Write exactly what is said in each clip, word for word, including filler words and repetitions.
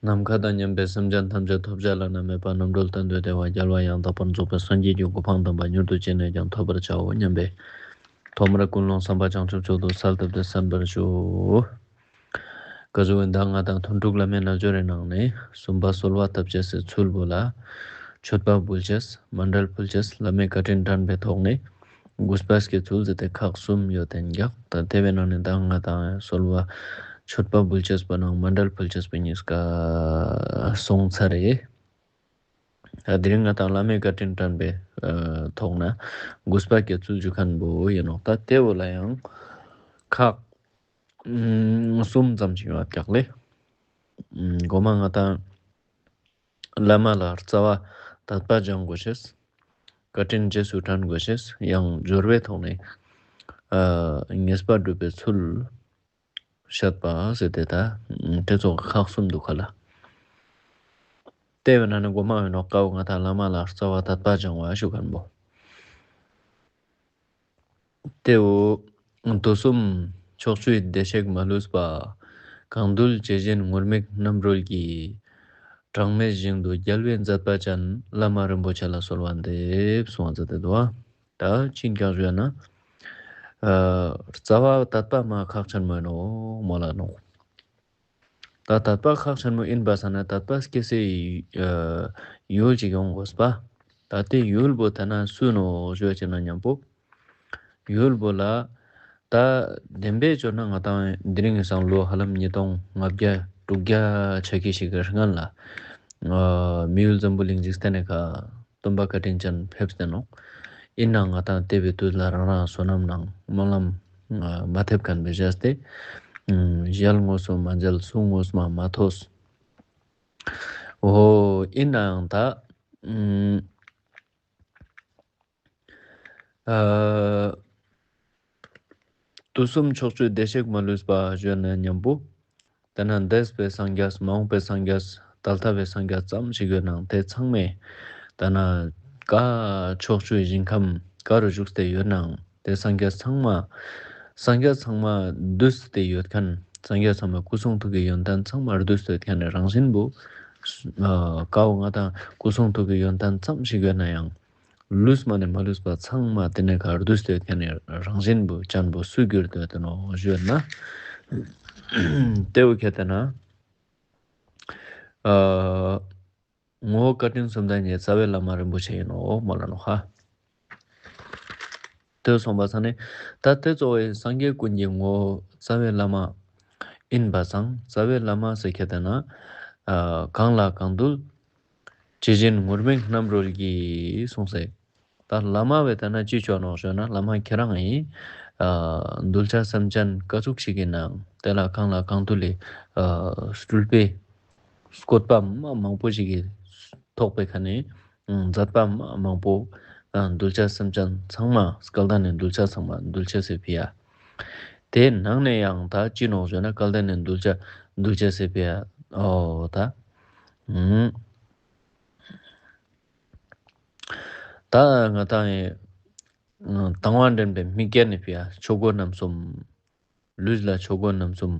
ནམ་མཁའ་དང་མཉམ་པའི་སེམས་ཅན་ཐམས་ཅད་ཐོབ་བྱ་བླ་ན་མེད་པ་རྣམ་གྲོལ་གཏན་དུ་བདེ་བ་རྒྱལ་བ་ཡང་དག་པར་རྫོགས་པའི་སངས་རྒྱས་ཀྱི་གོ་འཕང་དམ་པ་མྱུར་དུ་ཅི་ནས་ཀྱང་ཐོབ་པར་བྱའོ་སྙམ་པའི་ཐོག་མར་ཀུན་སློང་བསམ་པ་བྱང་ཆུབ་མཆོག་ཏུ་གསལ་བཏབ་སྟེ་གསན་པར་ཞུ། ཀ་ཟུག་ཨིན་ད་ང་དང་ཐུན་དྲུག་བླ་མའི་རྣལ་འབྱོར་རི་ནང་ནས་གསུམ་པ་གསོལ་བ་བཏབ་ཅེས་སི་ཚུལ་བོ་ལ། མཆོད་པ་ཕུལ་ཅེས། མཎྜལ་ཕུལ་ཅེས། བླ་མའི་བཀའ་དྲིན་དྲན་པའི་ཐོག་ནས་གུས་པ་སྐྱེ་ཚུལ་ཟེར་ཏེ་ཁག་གསུམ་ཡོད་དེ་ཀྱག་ད་དེ་བའི་ནང་ནས་ད་ང་དང་གསོལ་བ་མཆོད་པ་ཕུལ་ཅེས་པོ་ནང་མཎྜལ་ཕུལ་ཅེས་པོ་གཉིས་ཀ་སོང་ཚར་རེད། ད་དེ་རིང་ང་དང་བླ་མའི་བཀའ་དྲིན་དྲན་པའི་ཐོག་ན་གུས་པ་སྐྱེ་ཚུལ་ཞུ་མཁན་བོ་ཨིན་ནོག་ད་དེ་བོ་ལ་ཡང་ཁག་གསུམ་ཙམ་ཞིག་ཡོད་ཀྱག་ལེ། གོ་མ་ང་དང་བླ་མ་ལ་རྩ་བ་དད་པ་སྦྱང་དགོས་ཤེས། བཀའ་དྲིན་རྗེས་སུ་དྲན་དགོས་ཤེས། ཡང་སྦྱོར་བའི་ཐོག་ནས་ཨ་ངེས་པ་སྒྲུབ་པའི་ཚུལ་བཤད་པ་ཟེར་ཏེ་ད་དེ་ཚོ་ཁག་གསུམ་འདུག་ག་ལེ། དེ་བའི་ནང་ནས་གོ་མ་ཨིན་ནོག་ཀ་བོ་ང་དང་བླ་མ་ལ་རྩ་བ་དད་པ་སྦྱང་བ་ཞུ་མཁན་བོ། དེ་བོ་དུས་གསུམ་ཕྱོགས་བཅུའི་བདེ་གཤེགས་མ་ལུས་པ། གང་འདུལ་ཇི་བཞིན་ངུར་སྨྲིག་རྣམ་རོལ་གྱིས། གྲངས་མེད་ཞིང་དུ་རྒྱལ་བའི་མཛད་པ་ཅན། བླ་མ་རིན་པོ་ཆེ་ལ་གསོལ་བ་འདེབས་གསུངས་པ་མཛད་དེ་འདུག་ད་ཅི་ཀྱང་ཞུས་ན། ཨ་རྩ་བ་དད་པ་མ་ཁག་ཆེན་མོ་ཨིན་ནོག་མོལ་ལ་ནོག་ད་དད་པ་ཁག་ཆེན་མོ་ཨིན་པ་སང་ན་དད་པ་སྐྱེ་སའི་ཡུལ་ཅིག་ཡོང་དགོས་པ། ད་དེ་ཡུལ་བོ་ད་ན་སུ་ནོག་ཞུ་བ་ཅིག་ན་མཉམ་པོ། ཡུལ་བོ་ལ་ད་བདེན་པའི་ཆ་ནས་ང་དང་དེ་རིང་སང་ལོ་ཧ་ལམ་ཉིས་སྟོང་ལྔ་བརྒྱ་དྲུག་བརྒྱ་ཆ་ཁྱི་ཞིག་གི་སྔན་ལ་མི་ཡུལ་འཛམ་བུ་གླིང་འཇིག་རྟེན་ནི་ཁ་སྟོན་པ་བཀའ་དྲིན་ཅན་ཕེབས་ཏེ་ནོག་ཨིན་ནའང་ང་དང་དེ་བའི་དུས་ལ་རང་རང་བསོད་ནམས་ནང་སྨོན་ལམ་མ་ཐེབས་མཁན་བོའི་བཞག་སྟེ་ཞལ་དངོས་སུ་མ་མཇལ། གསུང་དངོས་སུ་མ་མ་ཐོས། འོ་ཨིན་ནའང་ད་ཨ་དུས་གསུམ་ཕྱོགས་བཅུའི་བདེ་གཤེགས་མ་ལུས་པ་ཞུ་ན་མཉམ་པོ། ད་ན་འདས་པའི་སངས་རྒྱས། མ་འོངས་པའི་སངས་རྒྱས། ད་ལྟ་བའི་སངས་རྒྱས་ཙམ་ཞིག་ཡོད་ནའང་དེ་ཚང་མས་ད་ན་ཀ་ཕྱོགས་བཅུའི་ཞིང་ཁམས་ག་རུ་བཞུགས་ཏེ་ཡོད་ནའང་དེ་སངས་རྒྱས་ཚང་མ་སངས་རྒྱས་ཚང་མ་འདུས་ཏེ་ཡོད་མཁན། སངས་རྒྱས་ཚང་མ་སྐུ་གསུང་ཐུགས་ཀྱི་ཡོན་ཏན་ཚང་མ་འདུས་ཏེ་ཡོད་མཁན་ནི་རང་བཞིན་བོ། ཨ་ཀ་བོ་ང་དང་སྐུ་གསུང་ཐུགས་ཀྱི་ཡོན་ཏན་ཙམ་ཞིག་ཡོད་ནའང་ལུས་མ་ནས་མ་ལུས་པ་ཚང་མ་དེ་ནས་ག་རུ་འདུས་ཏེ་ཡོད་མཁན་ནི་རང་བཞིན་བོ་ཅན་བོ་སུ་གྱུར་ཏེ་ཡོད་དེ་ནོག་ཞུ་ན། དེ་བོ་ཁྱེད་དེ་ན་ཨ་ངོ་བོ་བཀའ་དྲིན་གསུམ་ལྡན་གྱི་རྩ་བའི་བླ་མ་རིན་པོ་ཆེ་ཨིན་ནོག་མོལ་ལ་ནོག་ཧ། དེ་སོང་པ་སང་ནི་ད་དེ་གཙོ་བོ་སངས་རྒྱས་ཀུན་གྱི་ངོ་བོ་རྩ་བའི་བླ་མ་ཨིན་པ་སང་རྩ་བའི་བླ་མ་ཟེར་ཁྱེད་དེ་ན་ཨ་གང་ལ་གང་འདུལ། ཇི་བཞིན་ངུར་སྨྲིག་རྣམ་རོལ་གྱིས་གསུངས་སེ། ད་བླ་མ་བོ་ད་ན་ཅི་ཆོ་ནོག་ཞུ་ན་བླ་མ་ཁྱེད་རང་ཨིན། ཨ་གདུལ་བྱ་སེམས་ཅན་ཀ་ཟུག་ཞིག་གི་ནང་དེ་ལ་གང་ལ་གང་འདུལ་ལི་ཨ་སྤྲུལ་པའི་བཀོད་པ་མ་མང་པོ་ཞིག་གི་ཐོག་པའི་ཁ་ནས་མཛད་པ་མ་མང་པོ་ཨ་གདུལ་བྱ་སེམས་ཅན་ཚང་མ་སྐལ་ལྡན་ནི་གདུལ་བྱ་ཚང་མ་གདུལ་བྱ་སེ་ཕི་ཡ། དེའི་ནང་ནས་ཡང་ད་ཅི་ནོག་ཞུ་ན་སྐལ་ལྡན་ནི་གདུལ་བྱ་གདུལ་བྱ་སེ་ཕི་ཡ་འོ་ད། ད་ང་དང་ཡི་དང་བ་འདྲེན་པའི་མིག་རྒྱན་ནི་ཕི་ཡ་ཆོས་སྒོ་རྣམ་གསུམ། ལུས་ལ་ཆོས་སྒོ་རྣམ་གསུམ་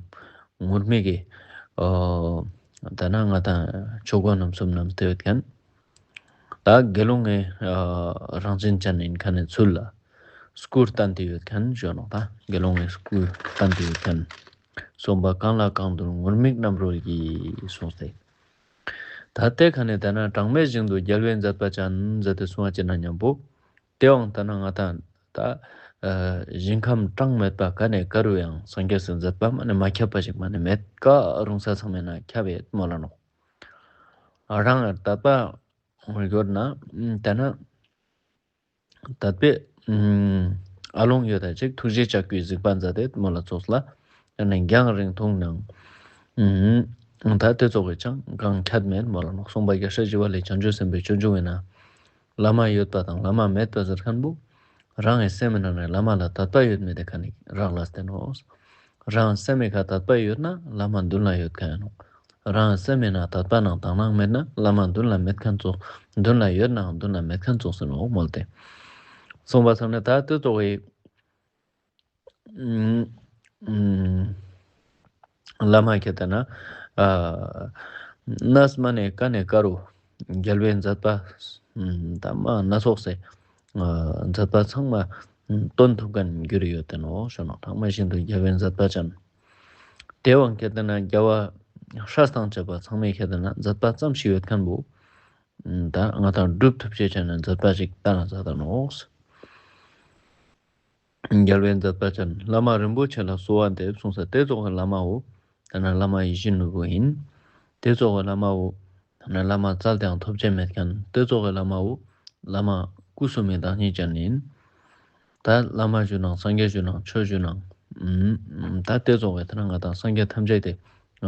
ངུར་སྨྲིག་གི་ཨོ་ད་ན་ང་དང་ཆོས་སྒོ་རྣམ་གསུམ་རྣམས་ཏེ་ཡོད་མཁན། ད་དགེ་སློང་ངི་ཨ་རང་བཞིན་ཅན་ཨིན་མཁན་ནི་ཚུལ་ལ་སྐུར་བསྟན་ཏེ་ཡོད་མཁན་ཞུ་ནོག་ད་དགེ་སློང་ངི་སྐུར་བསྟན་ཏེ་ཡོད་མཁན། གསུངས་པ་གང་ལ་གང་འདུལ་ངུར་སྨྲིག་རྣམ་རོལ་གྱིས་གསུངས་ཏེ། ད་དེ་ཁ་ནས་ད་ན་གྲངས་མེད་ཞིང་དུ་རྒྱལ་བའི་མཛད་པ་ཅན་ཟེར་ཏེ་གསུང་བ་ཅི་ན་མཉམ་པོ། དེའང་ད་ན་ང་དང་ད་ཨ་ཞིང་ཁམས་གྲངས་མེད་པ་ག་ནས་ག་རུ་ཡང་སངས་རྒྱས་སི་མཛད་པ་མ་ནས་མ་ཁྱབ་པ་ཞིག་མ་ནས་མེད་ཀ་རུང་ས་ཚང་མའི་ནང་ཁྱབ་ཡོད་མོལ་ལ་ནོག་རང་དད་པ་ཡོད་ན་ད་ན་དད་པའི་ཨ་ལོང་ཡོད་ད་ཅིག་ཐུགས་རྗེ་ལྕགས་ཀྱུས་གཟིགས་པ་མཛད་དེ་མོལ་ལ་ཙོགས་ལ་ད་ན་རྒྱང་རིང་ཐུང་ནང་ད་དེ་ཙོགས་ཀྱི་ཅང་གང་ཁྱད་མེད་མོལ་ལ་ནོག་གསུངས་པ་རྒྱལ་སྲས་ཞི་བ་ལྷས་བྱང་ཆུབ་སེམས་དཔའི་སྤྱོད་འཇུག་ཡིན་ན། བླ་མ་ཡོད་པ་དང་བླ་མ་མེད་པ་ཟེར་མཁན་བོ། རང་གི་སེམས་ནང་ནས་བླ་མ་ལ་དད་པ་ཡོད་མེད་དེ་ཁ་ནས་རག་ལས་ཏེ་ནོག་རང་སེམས་ཁ་དད་པ་ཡོད་ན་བླ་མ་མདུན་ལ་ཡོད་མཁན་ཡིན་ནོག་རང་སེམས་ནང་དད་པ་ནང་དག་སྣང་མེད་ན་བླ་མ་མདུན་ལ་མེད་མཁན་ཙོགས། མདུན་ལ་ཡོད་ནའང་མདུན་ལ་མེད་མཁན་ཙོགས་ཟེར་ནོག་མོལ་ཏེ། གསུངས་པ་ཚང་ནས་ད་དེ་ཙོགས་ཀྱི་ཨུམ་ཨུམ་བླ་མ་ཁྱེད་དེ་ན་ཨ་ གནས་མ་ནས་ཀ་ནས་ཀ་རུ་རྒྱལ་བའི་མཛད་པ་ད་མ་སྣ་ཚོགས་སེ་མཛད་པ་ཚང་མ་སྟོན་ཐུབ་མཁན་གྱུར་ཡོད་དེ་ནོག་ཞུ་ནོག་ཐང་མ་བཞིན་དུ་རྒྱལ་བའི་མཛད་པ་ཅན། དེ་བོ་ཁྱེད་དེ་ན་རྒྱལ་བ་སྲས་དང་བཅས་པ་ཚང་མས་ཁྱེད་དེ་ན་མཛད་པ་ཙམ་ཞིག་ཡོད་མཁན་བོ། ད་ང་དང་སྒྲུབ་ཐུབ་ཅེས་བྱས་ན་མཛད་པ་ཞིག་ད་ན་མཛད་ད་ནོག་རྒྱལ་བའི་མཛད་པ་ཅན་བླ་མ་རིན་པོ་ཆེ་ལ་གསོལ་བ་འདེབས་གསུངས་ས་དེ་ཙོགས་ཀྱི་བླ་མ་བོ། ད་ན་བླ་མ་ཡིད་བཞིན་ནོར་བུ་ཡིན། དེ་ཙོགས་ཀྱི་བླ་མ་བོ། ད་ན་བླ་མ་བཙལ་ཏེའང་ཐོབ་ཅེས་མེད་མཁན་དེ་ཙོགས་ཀྱི་བླ་མ་བོ། བླ་མ་སྐུ་གསུམ་མི་བདག་ཉིད་ཅན་ཡིན། ད་བླ་མ་ཞུ་ནང་སངས་རྒྱས་ཞུ་ནང་ཆོས་ཞུ་ནང་། ད་དེ་ཙོགས་ཀྱི་ད་ན་ང་དང་སངས་རྒྱས་ཐམས་ཅད་དེ་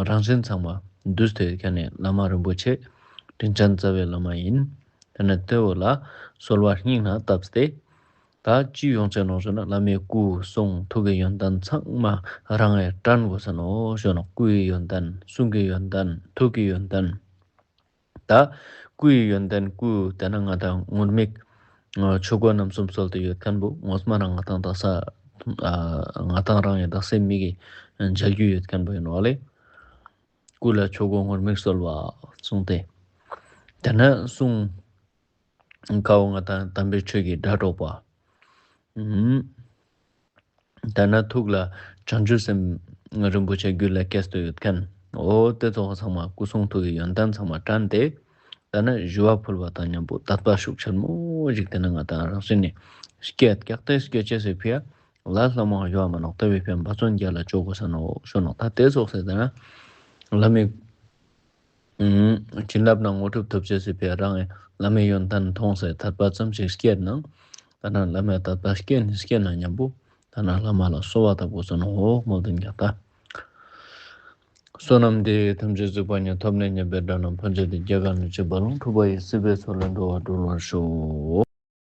རང་བཞིན་ཚང་མ་འདུས་ཏེ་ཡོད་མཁན་ནི་བླ་མ་རིན་པོ་ཆེ། དྲིན་ཅན་རྩ་བའི་བླ་མ་ཡིན། ད་ན་དེ་བོ་ལ་གསོལ་བ་སྙིང་ནས་བཏབ་སྟེ། ད་ཅི་ཡོང་ཅེས་ནོག་ཞུ་ན་བླ་མའི་སྐུ་གསུང་ཐུགས་ཀྱི་ཡོན་ཏན་ཚང་མ་རང་ངི་དྲན་དགོས་ས་ནོག་ཞུ་ནོག་སྐུའི་ཡོན་ཏན་གསུང་གི་ཡོན་ཏན་ཐུགས་ཀྱི་ཡོན་ཏན། ད་སྐུའི་ཡོན་ཏན་སྐུ་དེ་ན་ང་དང་ངུར་སྨྲིག་ཆོས་གོས་རྣམ་གསུམ་གསོལ་ཏེ་ཡོད་མཁན་བོ་ངོ་མ་རང་ང་དང་དག་ས་ང་དང་རང་ངི་དག་སའི་མིག་གི་མཇལ་རྒྱུ་ཡོད་མཁན་བོ་ཡིན་ནོག་ལེ། སྐུ་ལ་ཆོས་གོས་ངུར་སྨྲིག་གསོལ་བ་གསུངས་ཏེ། དེ་ན་གསུང་ཁ་བོ་ང་དང་དམ་པའི་ཆོས་ཀྱི་སྒྲ་སྒྲོག་པ། ཨུམ། དེ་ན་ཐུགས་ལ་བྱང་ཆུབ་སེམས་རིན་པོ་ཆེ་རྒྱུད་ལ་སྐྱེས་ཏེ་ཡོད་མཁན། འོ་དེ་ཙོགས་ཚང་མ་སྐུ་གསུང་ཐུགས་ཀྱི་ཡོན་ཏན་ཚང་མ་དྲན་ཏེ། དེ་ན་ཞུ་བ་ཕུལ་བ་དང་མཉམ་པོ་དད་པ་ཤུགས་ཆེན་མོ་ཞིག་དེ་ན་ང་དང་རང་བཞིན་ནས་སྐྱེད་ཀྱག་སྟེ་སྐྱེ་ཅེས་སི་ཕི་ཡ། ལ་ལྷ་མོ་ཡོད་མ་ནོག་དེ་བོའི་ཕི་འབད་བརྩོན་རྒྱ་ལ་ཅོ་དགོས་ས་ནོག་ཞུ་ནོག་ད་དེ་ཙོགས་སེ་དེ་ན་བླ་མའི་བྱིན་རླབས་ནང་དངོས་གྲུབ་ཐོབ་ཅེས་སི་ཕི་རང་ངི་བླ་མའི་ཡོན་ཏན་མཐོང་སེ་དད་པ་ཙམ་ཞིག་སྐྱེད་ནང་། ད་ན་བླ་མའི་དད་པ་སྐྱེད་ནི་སྐྱེད་ན་མཉམ་པོ་ད་ན་བླ་མ་ལ་གསོལ་བ་བཏབ་དགོས་ས་ནོག་མོལ་དིན་ཀྱག་ད། བསོད་ནམས་འདི་ཡིས་ཐམས་ཅད་གཟིགས་པ་ཉིད། ཐོབ་ནས་ཉེས་པའི་དགྲ་རྣམས་ཕམ་བྱས་ཏེ། སྐྱེ་རྒ་ན་འཆིའི་རྦ་ཀློང་འཁྲུགས་པ་ཡི། སྲིད་པའི་མཚོ་ལས་འགྲོ་བ་སྒྲོལ་བར་ཤོག།